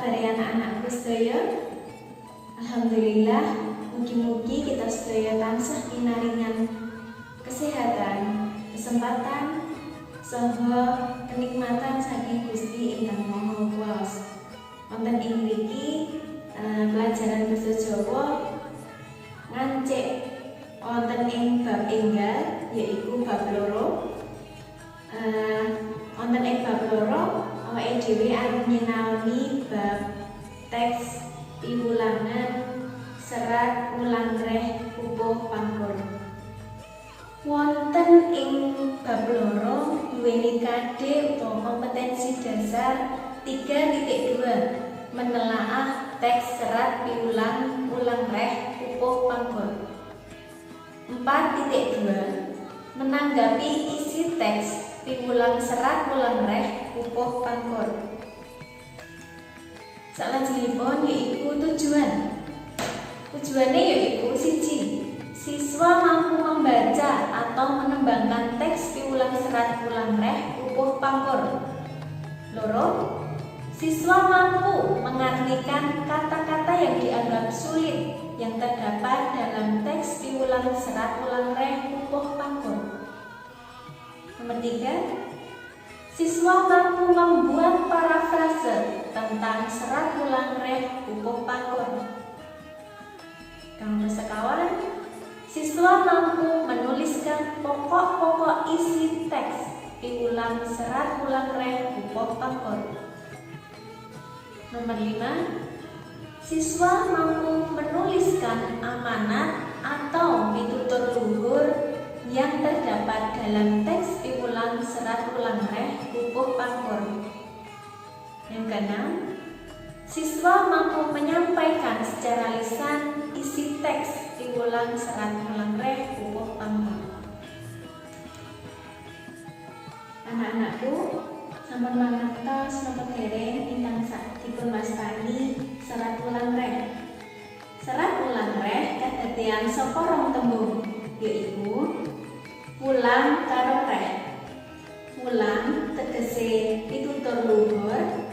Kabare anak-anakku sedaya? Alhamdulillah, mugi-mugi kita sedaya tansah pinaringan kesehatan, kesempatan, saha kenikmatan saking Gusti ingkang Maha Kuwasa. Wonten ing mriki pelajaran basa Jawa ngancik wonten ing bab enggal, yaiku bab 2. Wonten ing bab 2 awake dhewe arep nyinaoni bab teks piwulangan serat Wulangreh Pupuh Pangkur. Wonten ing bab 2 duweni KD utawa kompetensi dasar 3.2, menelaah teks serat piwulang Wulangreh Pupuh Pangkur. 4.2, menanggapi isi teks piwulang serat Wulangreh Pupuh Pangkur. Salajengipun yaiku tujuan. Tujuannya yaiku 1, siswa mampu membaca atau menembangkan teks piwulang serat Wulangreh Pupuh Pangkur. 2, siswa mampu mengartikan kata-kata yang dianggap sulit yang terdapat dalam teks piwulang serat Wulangreh Pupuh Pangkur. Nomor 3, siswa mampu membuat parafrase tentang serat Wulangreh Pupuh Pangkur. Nomor 5, siswa mampu menuliskan pokok-pokok isi teks piwulang serat Wulangreh Pupuh Pangkur. Nomor 5, siswa mampu menuliskan amanat atau pitutur luhur yang terdapat dalam teks piwulang serat Wulangreh Pupuh Pangkur. Yang keenam, siswa mampu menyampaikan secara lisan isi teks piwulang serat Wulangreh Pupuh Pangkur. Anak-anakku, sampun mangertos napa dereng ingkang dipun wastani serat Wulangreh? Serat Wulangreh kadadeyan saka rong tembung, yaiku wulang karo reh. Wulang tegese pitutur luhur,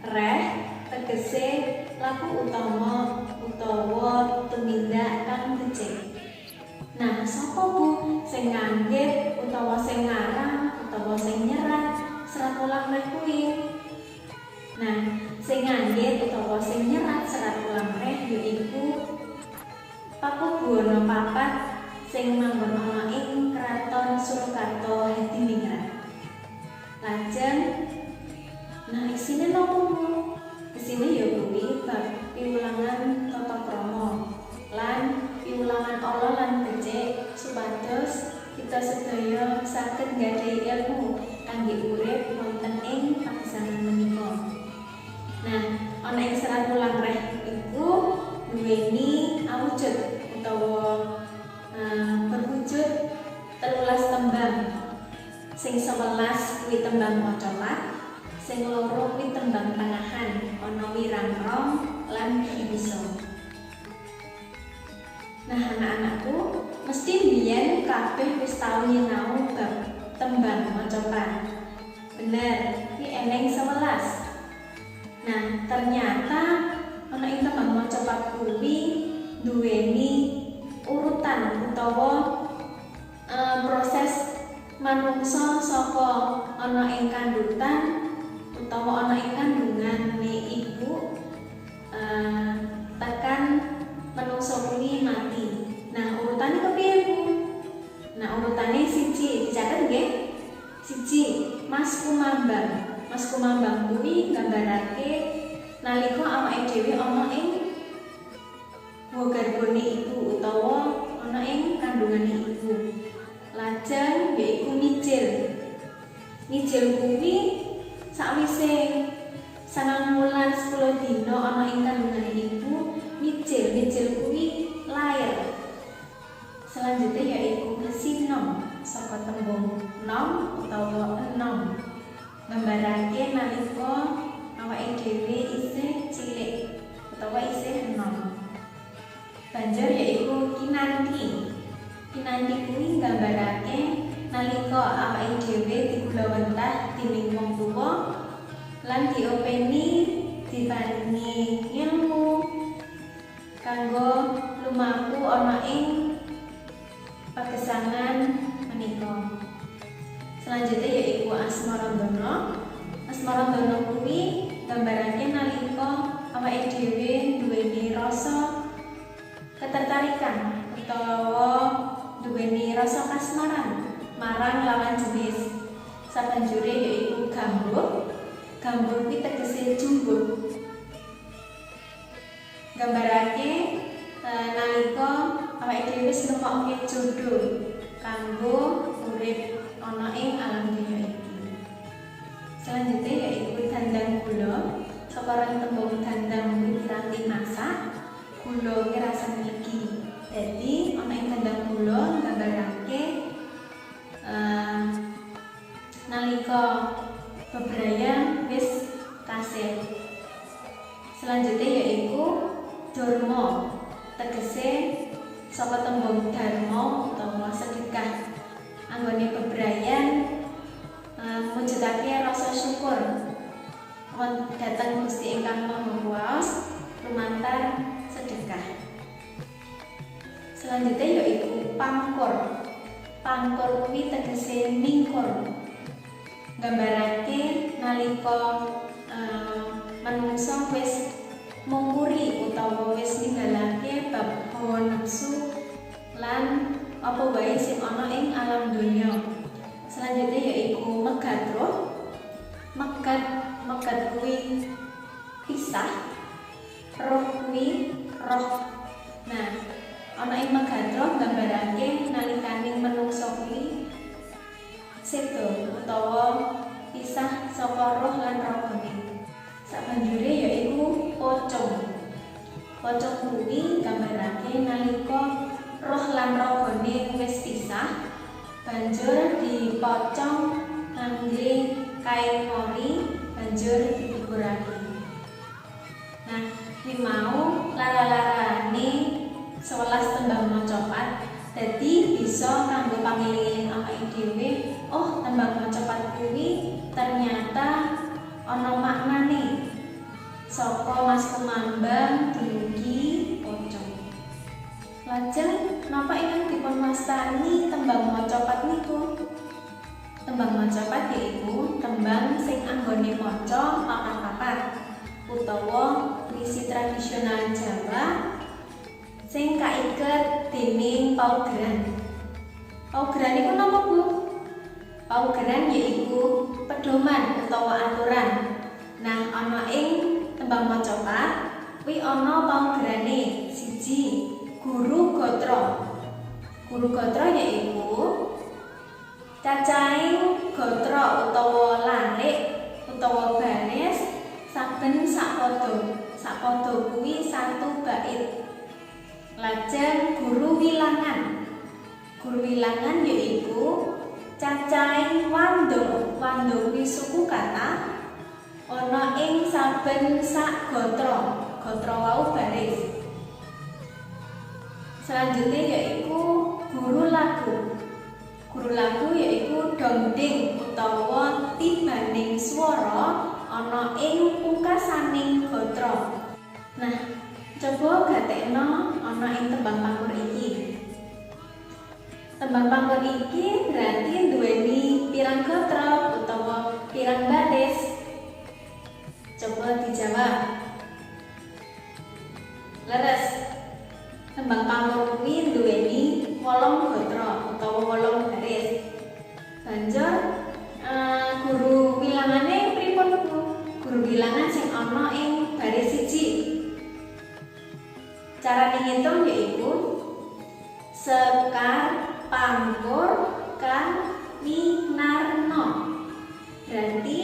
reh tegese laku utama utawa tumindak kang becik. Nah, sapa, Bu, sing nganggit utawa sing ngarang utawa sing nyerat serat Wulangreh kuwi? Nah, sing nganggit utawa sing nyerat serat Wulangreh yaiku Pakubuwono IV sing manggon ana ing Kraton Surakarta Hadiningrat. Lajeng, nah, isine napa, Bu? Isine ya kuwi bab piwulangan tata krama lan piwulangan ala lan becik supados kita sedaya saged nggadahi ilmu kangge urip wonten ing pagesangan menika. Nah, ana ing serat Wulangreh iku duweni awujud utawa berwujud 13 tembang. Sing 11 kuwi tembang macapat, sing 2 kuwi tembang tengahan, ana wirangrong lan bisa. Nah, anak-anakku, mesti biyen kabeh wis tau nyinau bab tembang macapat. Bener, kuwi eneng 11. Nah, ternyata ana ing tembang macapat kuwi duweni urutan utawa proses manungsa saka ana ing kandutan utawa ana ing kandungane ibu tekan manungsa kuwi mati. Nah, urutane kepiye, Bu? Nah, urutane 1, dicatet nggih. 1, Mas Kumambang. Mas Kumambang kuwi nggambarake nalika awake dhewe ana ing garbane ibu utawa ana ing kandungane ibu. Lajeng yaiku mijil. Mijil kuwi sakwise 9 wulan 10 dina ana ing kandungane ibu, mijil. Mijil kuwi lair. Selanjutnya yaiku sinom, saka tembung nom utawa enom. Nggambarake nalika awake dhewe isih cilik utawa isih enom. Banjur yaiku kinanti. Kinanti kuwi nggambarake nalika awake dhewe digulawentah dening wong tuwa lan diopeni. Diparingi ilmu kanggo lumaku ana ing pagesangan menika. Selanjutnya yaiku Asmarandana. Asmarandana kuwi gambarake nalika awake dhewe duweni rasa ketertarikan utawa duweni rasa kasmaran marang lawan jenis. Sabanjure yaiku gambuh. Gambuh kuwi tegese jumbuh. Gambarake nalika awake dhewe wis nemokke jodoh kanggo urip ana ing alam donya iki. Selanjutnya yaiku dandang gula. Saka tembung dandang kuwi piranti masak, gula kuwi rasane legi. Dadi ana ing dandang gula nggambarake nalika bebrayan wis kasil. Selanjutnya yaiku Durma, tegese saka tembung dharma utawa sedekah. Anggone bebrayan mujudake rasa syukur dhateng Gusti ingkang Maha Kuwaos lumantar sedekah. Selanjutnya yaiku pangkur. Pangkur kuwi tegese mingkur. Gambarake nalika manungsa wis mungkuri utawa wis ninggalake bab hawa nafsu lan apa wae sing ana ing alam donya. Selanjutnya yaiku megatruh. Megat, megat kuwi pisah, roh kuwi roh. Nah, ana ing megatruh nggambarake nalikane menungsa kuwi sedo utawa pisah saka roh lan ragane. Sabanjure yaiku pocong. Pocong kuwi nggambarake nalika roh lan ragane wis pisah, banjur dipocong ngangge kain mori, banjur dikuburake. Nah, kuwi mau lara-larane 11 tembang macapat. Dadi bisa kanggo pangeling-eling awake dhewe, oh, tembang macapat kuwi ternyata ana maknane saka Maskumambang dumugi pocong. Lajeng napa ingkang dipun wastani tembang macapat niku? Tembang macapat yaiku tembang sing anggone maca papat-papat utawa puisi tradisional Jawa sing kaiket dening paugeran. Paugeran iku napa, Bu? Paugeran yaiku pedoman utawa aturan. Nah, ana ing tembang macapat kuwi ana paugerane. Siji, guru gatra. Guru gatra yaiku cacahing gatra utawa larik utawa baris saben sak pada. Sak pada kuwi satu bait. Lajeng guru wilangan. Guru wilangan yaiku cacahing wanda. Wanda kuwi suku kata ana ing saben sak gatra. Gatra wau baris. Selanjutnya yaiku guru lagu. Guru lagu yaiku dongding utawa tibaning swara ana ing pungkasaning gatra. Nah, coba gatekno ana ing tembang pangkur iki. Tembang pangkur iki berarti duweni pirang gatra utawa pirang baris? Coba dijawab. Leres. Tembang pangkur kuwi duweni 8 gatra utawa 8 baris. Banjur guru wilangane pripun, Bu? Guru wilangan sing ana ing baris siji. Carane ngitung yaiku sekar pangkur kang winarna. Berarti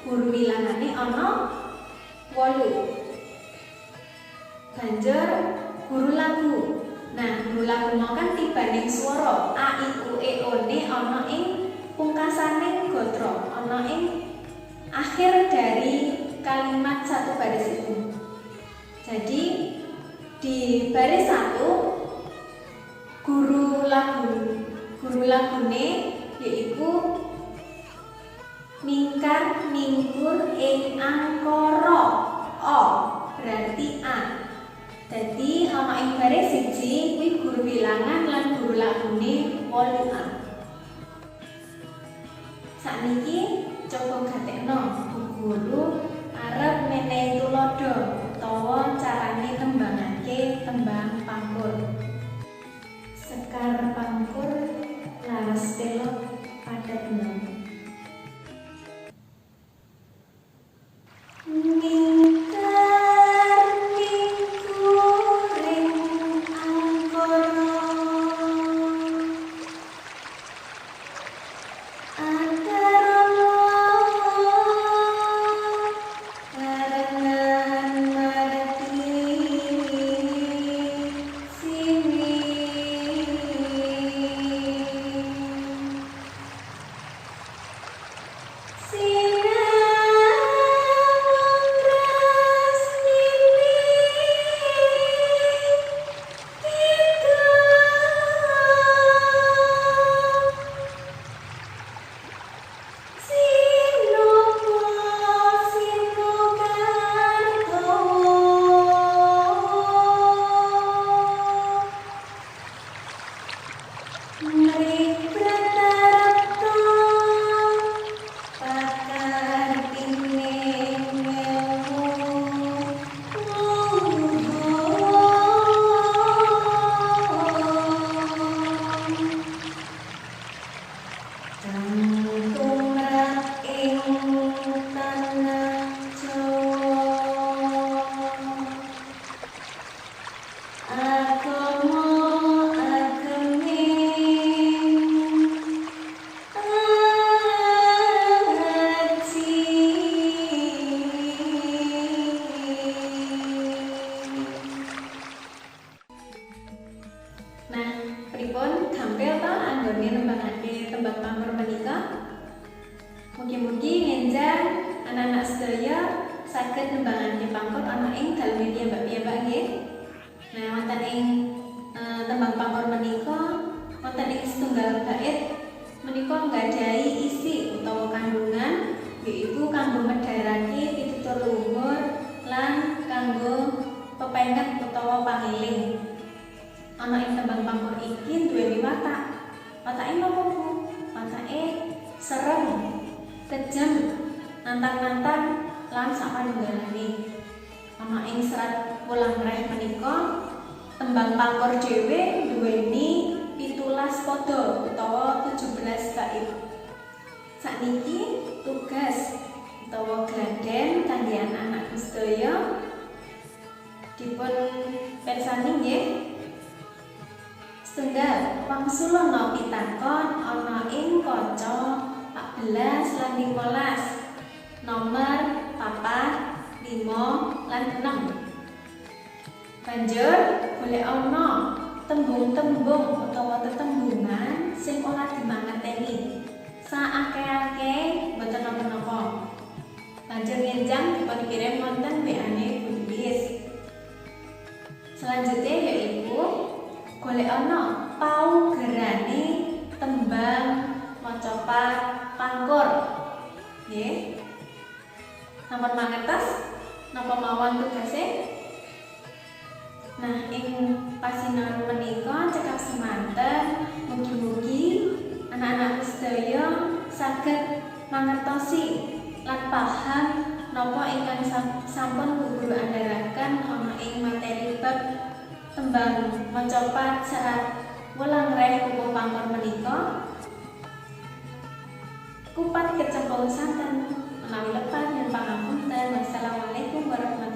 guru wilangane ana 8. Banjur guru lagu. Nah, guru lagu mau kan tibaning swara a i u e o ne ana ing pungkasaning gatra, ana ing akhir dari kalimat satu baris itu. Jadi di baris satu guru lagune yaiku mingkar mingkur ing angkara. O, berarti A. Dadi ana ing baris siji kuwi guru wilangan lan guru lagune 8A. Sakniki coba gatekno Bu Guru arep menehi tuladha utawa carane nembangake tembang pangkur. Sekar pangkur laras pelog padet 6. Mingkar mingkuring angkara adarana karengan marti sini Nah, pripun gampil ta anggone nembangake tembang pangkur menika? Mugi-mugi ngenjang anak-anak sedaya saged nembangake pangkur ana ing daleme piyambak-piyambak nggih. Nah, wonten ing tembang pangkur menika wonten ing setunggal bait menika nggadahi isi utawa kandungan yaiku kanggo medharake pitutur luhur lan kanggo pepenget utawa pangiling. Ana ing tembang pangkur iki duweni watak. Watake napa, Bu? Watake serem, kejem, nantang-nantang lan sapanunggalane. Ana ing serat Wulangreh menika tembang pangkur dhewe duweni 17 pada utawa 17 bait. Sakniki tugas utawa gladen kangge anak-anak sedaya dipun pirsani nggih. Setunggal, wangsulana pitakon ana ing kaca 14 lan 15 nomor 4, 5 lan 6. Banjur golek ana tembung-tembung utawa tetembungan sing ora dimangerteni. Saakeh-akeh mboten napa-napa. Banjur ngenjang dipun kirim wonten WA-ne Bu Lilis. Selanjutnya yaiku golek ana paugerane tembang macapat pangkur. Nggih. Sampun mangertos napa mawon tugase? Nah, ing pasinaon menika cekap semanten, mugi-mugi anak-anak sedaya saged mangertosi lan paham napa ingkang sampun Bu Guru andharaken ana ing materi bab tembang macapat serat Wulangreh pupuh pangkur menika. Kupat kecempung santen menawi lepat nyuwun pangapunten. Wassalamualaikum warahmatullahi.